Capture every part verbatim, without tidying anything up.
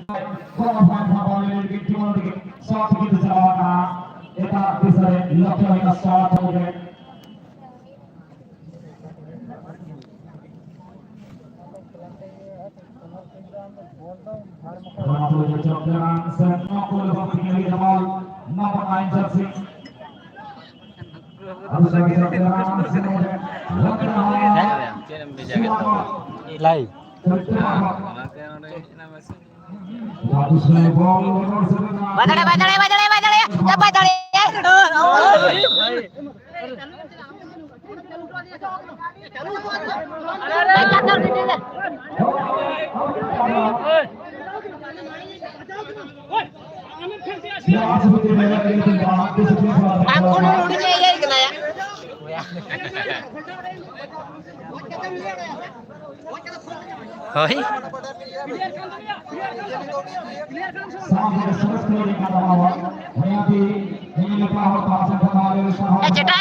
ᱠᱚᱲᱟ ᱦᱚᱯᱚᱱ ᱦᱚᱯᱚᱱ ᱞᱟᱹᱜᱤᱫ ᱡᱤᱵᱚᱱ ᱞᱟᱹᱜᱤᱫ ᱥᱟᱛ ᱜᱤᱛ ᱪᱟᱞᱟᱣ ᱟᱠᱟᱱᱟ᱾ ᱮᱴᱟᱜ ᱫᱤᱥᱚᱢ ᱨᱮ ᱞᱚᱠᱠᱷᱚ ᱢᱮᱱᱟᱜ ᱥᱟᱛ ᱜᱤᱛ᱾ ᱱᱚᱣᱟ ᱫᱚ ᱡᱚᱡᱚ ᱯᱮᱲᱟ ᱥᱮ ᱱᱚᱣᱟ ᱠᱚ ᱞᱟᱹᱜᱤᱫ ᱛᱮᱜᱮ ᱡᱮᱢᱚᱱ ᱱᱚᱣᱟ ᱟᱭᱤᱱ ᱡᱟᱹᱨᱥᱤ᱾ ᱟᱵᱚ ᱡᱚᱡᱚ ᱯᱮᱲᱟ ᱥᱮ ᱱᱚᱰᱮ ᱞᱟᱹᱭ᱾ ᱵᱟᱭ ᱫᱟᱲᱮᱭᱟᱜᱼᱟ, ᱵᱟᱭ ᱫᱟᱲᱮᱭᱟᱜᱼᱟ, ᱵᱟᱭ ᱫᱟᱲᱮᱭᱟᱜᱼᱟ, ᱵᱟᱭ ᱫᱟᱲᱮᱭᱟᱜᱼᱟ᱾ ᱵᱟᱝ, ᱠᱳᱱᱳ ᱦᱩᱰᱤᱧ ᱮ ᱤᱭᱟᱹᱭ ᱠᱟᱱᱟ ᱭᱟ᱾ ᱦᱳᱭ᱾ ᱮ, ᱪᱮᱴᱟ᱾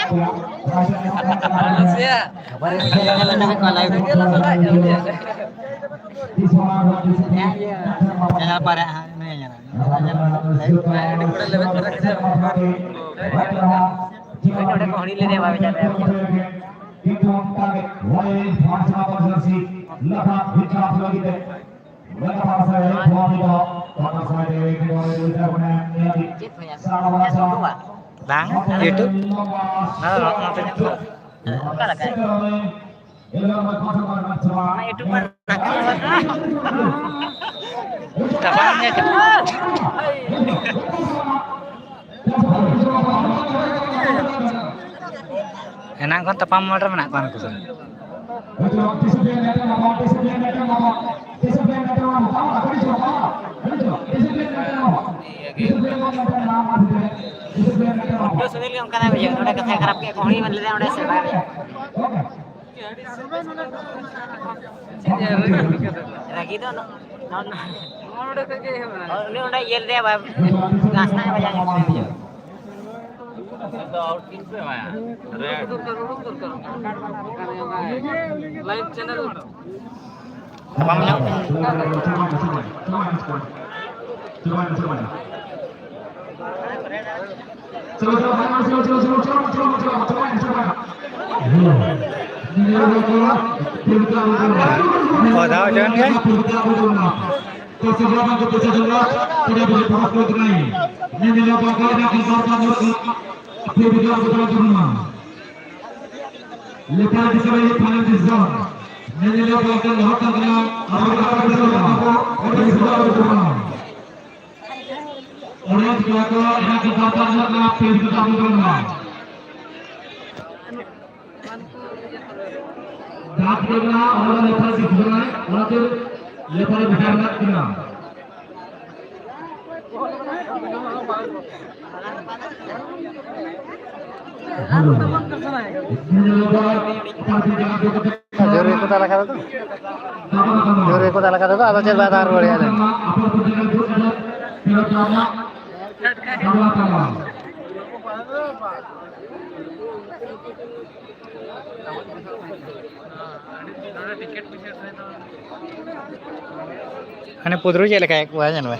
ᱧᱮᱞ ᱯᱟᱨᱮ ᱦᱟᱸᱜ, ᱱᱩᱭ ᱧᱮᱞᱟ᱾ ᱱᱚᱰᱮ ᱠᱚ ᱦᱩᱲᱤ ᱞᱮᱫᱮᱭᱟ, ᱵᱟᱭ ᱵᱟᱡᱟᱣ ᱞᱮᱫᱮᱭᱟ᱾ ᱠᱤᱱᱛᱩ ᱚᱱᱠᱟ ᱜᱮ ᱞᱟᱭᱤᱱ ᱯᱷᱟᱥᱴ ᱱᱟᱢᱵᱟᱨ ᱡᱟᱨᱥᱤ ᱞᱟᱛᱟᱨ ᱵᱷᱤᱛᱨᱟ ᱞᱟᱹᱜᱤᱫ ᱛᱮ ᱞᱟᱛᱟᱨ ᱯᱟᱥᱮ ᱯᱷᱚᱨᱢ ᱫᱚ ᱞᱟᱛᱟᱨ ᱥᱟᱭᱤᱰ ᱨᱮ ᱠᱤᱱᱛᱩ ᱩᱱᱤ ᱩᱭᱦᱟᱹᱨ ᱵᱚᱱᱟ ᱱᱤᱭᱟᱹ ᱪᱮᱫ ᱦᱩᱭᱟ? ᱥᱟᱲᱟ ᱵᱟᱲᱟ ᱥᱟᱲᱟ᱾ ᱵᱟᱝ, YouTube? ᱦᱮᱸ, ᱱᱚᱣᱟ ᱱᱚᱛᱮ ᱧᱮᱞ ᱫᱚ᱾ ᱚᱠᱟ ᱞᱮᱠᱟ? ᱚᱱᱟ YouTube ᱢᱟ ᱨᱟᱠᱟᱵ ᱪᱟᱵᱟ᱾ ᱛᱟᱯᱟᱢ ᱧᱮᱞ ᱪᱟᱵᱟ᱾ ᱮᱱᱟᱝ ᱠᱷᱚᱱ ᱛᱟᱯᱟᱢ ᱢᱳᱰ ᱨᱮ ᱢᱮᱱᱟᱜ ᱠᱚᱣᱟ ᱱᱩᱠᱩ ᱫᱚ᱾ ᱩᱱᱠᱩ ᱥᱩᱱᱤᱞ ᱜᱮ ᱚᱱᱠᱟᱱᱟᱜ ᱵᱩᱡᱷᱟᱹᱣ, ᱱᱚᱰᱮ ᱠᱟᱛᱷᱟᱭ ᱠᱷᱟᱨᱟᱯ ᱠᱮᱫ ᱠᱚ, ᱩᱱᱤ ᱢᱮᱱ ᱞᱮᱫᱟ ᱚᱸᱰᱮ ᱥᱮ ᱵᱟᱭ ᱞᱟᱹᱭᱟ᱾ ᱨᱟᱹᱜᱤ ᱫᱚ ᱱᱚ-, ᱱᱚ-, ᱱᱚᱰᱮ ᱠᱷᱚᱡ ᱜᱮ ᱮᱦᱚᱵ ᱮᱱᱟ᱾ ᱦᱳᱭ, ᱩᱱᱤ ᱚᱸᱰᱮ ᱤᱭᱟᱹ ᱞᱮᱫᱮᱭᱟ, ᱵᱟᱭ, ᱜᱷᱟᱥ ᱨᱮᱱᱟᱜ ᱵᱟᱡᱟᱣ ᱧᱚᱜ ᱠᱮᱫᱮᱭᱟ᱾ ᱩᱰᱩᱠ ᱫᱚᱨᱠᱟᱨ, ᱩᱰᱩᱠ ᱫᱚᱨᱠᱟᱨ᱾ Live channel. ᱵᱟᱢ ᱧᱟᱢ ᱚ, ᱫᱟᱣ ᱦᱚᱪᱚᱭᱮᱱ ᱜᱮ᱾ ᱞᱮᱯᱷᱟᱨᱤ ᱫᱤᱥᱚᱢ ᱨᱮ ᱯᱷᱟᱭᱱᱟᱞ ᱰᱤᱥᱤᱥᱚᱱ᱾ ᱧᱮᱧᱮᱞ ᱯᱟᱦᱴᱟ ᱞᱚᱦᱚᱫ ᱠᱟᱱᱟ᱾ ᱟᱵᱚ ᱠᱚ ᱚᱨᱮᱧᱡᱽ ᱠᱚᱲᱟ ᱠᱚ ᱮᱱᱟᱝ ᱠᱚ ᱫᱚᱨᱠᱟᱨ ᱧᱚᱜ ᱠᱟᱱᱟ, ᱯᱮ ᱡᱩᱫᱤ ᱠᱚ ᱟᱹᱜᱩ ᱠᱟᱱᱟ᱾ ᱡᱟᱦᱟᱸ ᱪᱤᱠᱟᱹ ᱠᱟᱱᱟ, ᱚᱱᱟ ᱫᱚ ᱞᱮᱯᱷᱟᱨᱤ ᱥᱤᱠᱥ ᱠᱟᱱᱟᱭ, ᱚᱱᱟᱛᱮ ᱞᱮᱯᱷᱟᱨᱤ ᱵᱷᱮᱜᱟᱨ ᱢᱮᱱᱟᱜ ᱠᱤᱱᱟ᱾ ᱡᱳᱨ ᱜᱮᱠᱚ ᱫᱟᱞ ᱟᱠᱟᱫᱟ ᱛᱚ᱾ ᱡᱳᱨ ᱜᱮᱠᱚ ᱫᱟᱞ ᱟᱠᱟᱫᱟ ᱛᱚ, ᱟᱫᱚ ᱪᱮᱫ ᱵᱟᱭ ᱫᱟᱞ ᱨᱩᱣᱟᱹᱲᱮᱜᱼᱟ ᱟᱫᱚ᱾ ᱦᱟᱱᱮ ᱯᱩᱫᱨᱩ ᱪᱮᱫ ᱞᱮᱠᱟᱭᱮᱫ ᱠᱚᱣᱟ ᱧᱮᱞ ᱢᱮ᱾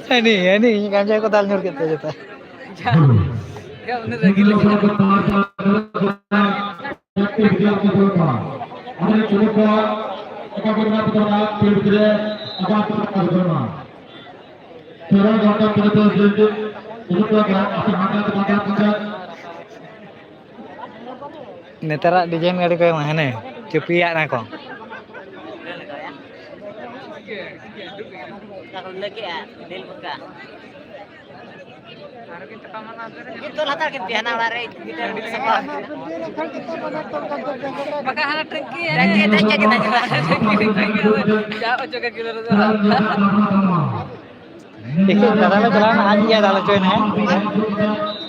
ᱦᱟᱹᱱᱤ, ᱦᱟᱹᱱᱤ, ᱜᱟᱸᱡᱟ ᱠᱚ ᱫᱟᱞ ᱧᱩᱨ ᱠᱮᱫ ᱛᱟᱭᱟ ᱡᱚᱛᱚ᱾ ᱛᱮᱨᱚ ᱜᱷᱚᱱᱴᱟ ᱯᱚᱨᱮ ᱯᱚᱨᱮ ᱡᱮ ᱡᱮ ᱩᱱᱠᱩ ᱠᱚ ᱟᱯᱮ ᱦᱟᱸᱰᱮ ᱱᱟᱰᱮ ᱯᱟᱸᱡᱟ ᱯᱟᱸᱡᱟ᱾ ᱱᱮᱛᱟᱨᱟᱜ ᱰᱤᱡᱟᱭᱤᱱ ᱜᱟᱹᱰᱤ ᱠᱚ ᱮᱢᱟ, ᱦᱟᱱᱮ ᱪᱩᱯᱤᱭᱟᱜ ᱱᱟ ᱠᱚ᱾ ᱱᱤᱛᱚᱜ ᱞᱟᱛᱟᱨ ᱠᱮᱫ ᱯᱮᱭᱟ, ᱦᱟᱱᱟ ᱚᱲᱟᱜ ᱨᱮ ᱢᱤᱫᱴᱮᱱ ᱥᱟᱯᱷᱟ᱾ ᱵᱟᱠᱷᱟᱱ ᱦᱟᱱᱟ ᱴᱮᱝᱠᱤ, ᱴᱮᱝᱠᱤ ᱫᱮᱡ ᱠᱮᱫ ᱠᱤᱱᱟ᱾ ᱡᱟ ᱚᱪᱚᱜ ᱠᱟᱱᱟ ᱠᱤᱱ ᱚᱱᱟ ᱫᱚ᱾ ᱮᱠᱮᱱ ᱫᱟᱫᱟ ᱞᱮ ᱪᱟᱞᱟᱣᱱᱟ, ᱟᱡ ᱜᱮ ᱫᱟᱞ ᱦᱚᱪᱚᱭᱮᱱᱟ, ᱦᱮᱸ?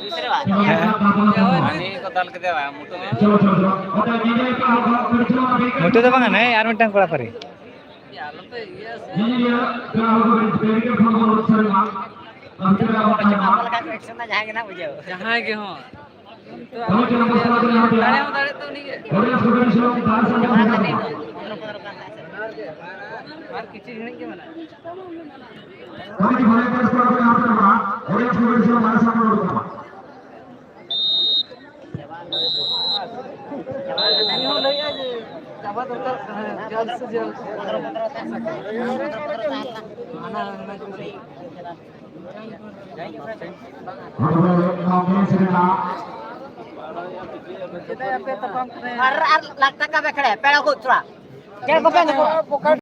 ᱫᱩᱥᱨᱟ ᱵᱟᱨ᱾ ᱦᱮᱸ᱾ ᱦᱟᱹᱱᱤ ᱠᱚ ᱫᱟᱞ ᱠᱮᱫᱮᱭᱟ, ᱢᱩᱴᱩ ᱜᱮ᱾ ᱢᱩᱴᱩ ᱫᱚ ᱵᱟᱝ, ᱦᱟᱱᱮ ᱟᱨ ᱢᱤᱫᱴᱟᱝ ᱠᱚᱲᱟ ᱯᱟᱹᱨᱤ᱾ ᱡᱟᱦᱟᱸᱭ ᱜᱮ ᱦᱚᱸ᱾ ᱠᱚᱢᱤᱴᱤ ᱢᱮᱢᱵᱟᱨ ᱥᱟᱞᱟᱜ ᱛᱮ ᱧᱟᱢ ᱠᱟᱱᱟ᱾ ᱫᱟᱲᱮ ᱦᱚᱸ ᱫᱟᱲᱮ ᱛᱚ ᱩᱱᱤ ᱜᱮ᱾ ᱚᱰᱤᱭᱮᱱᱥ ᱠᱚᱢᱤᱴᱤ ᱥᱟᱞᱟᱜ ᱫᱟᱲᱮ ᱥᱟᱞᱟᱜ ᱧᱟᱢ ᱠᱟᱱᱟ᱾ ᱟᱨ ᱠᱤᱪᱷᱩ ᱜᱷᱟᱹᱲᱤᱡ ᱜᱮ ᱢᱮᱱᱟᱜᱼᱟ᱾ ᱠᱚᱢᱤᱴᱤ ᱵᱷᱚᱞᱮᱱᱴᱤᱭᱟᱨᱥ ᱠᱚᱲᱟ ᱠᱚ ᱧᱟᱢ ᱠᱟᱱᱟ᱾ ᱚᱰᱤᱭᱮᱱᱥ ᱠᱚᱢᱤᱴᱤ ᱥᱟᱞᱟᱜ ᱫᱟᱲᱮ ᱥᱟᱞᱟᱜ ᱧᱟᱢ ᱠᱟᱱᱟ᱾ ᱩᱱᱤ ᱦᱚᱸ ᱞᱟᱹᱭᱮᱜᱼᱟᱭ ᱡᱮ ᱪᱟᱵᱟ ᱫᱚᱨᱠᱟᱨ, ᱦᱮᱸ, ᱡᱚᱞᱫ ᱥᱮ ᱡᱚᱞᱫ᱾ ᱦᱟᱱᱟ, ᱦᱟᱱᱟ ᱠᱚ ᱞᱟᱹᱭ᱾ ᱪᱮᱫᱟᱜ ᱟᱯᱮ ᱛᱟᱯᱟᱢ ᱠᱟᱱᱟ? ᱟᱨ, ᱟᱨ ᱞᱟᱠᱷ ᱴᱟᱠᱟ ᱵᱮᱠᱷᱲᱮ, ᱯᱮᱲᱟ ᱠᱚ ᱛᱷᱚᱲᱟ᱾ ᱪᱮᱫ ᱠᱚᱯᱮ ᱮᱢ ᱠᱚᱣᱟ?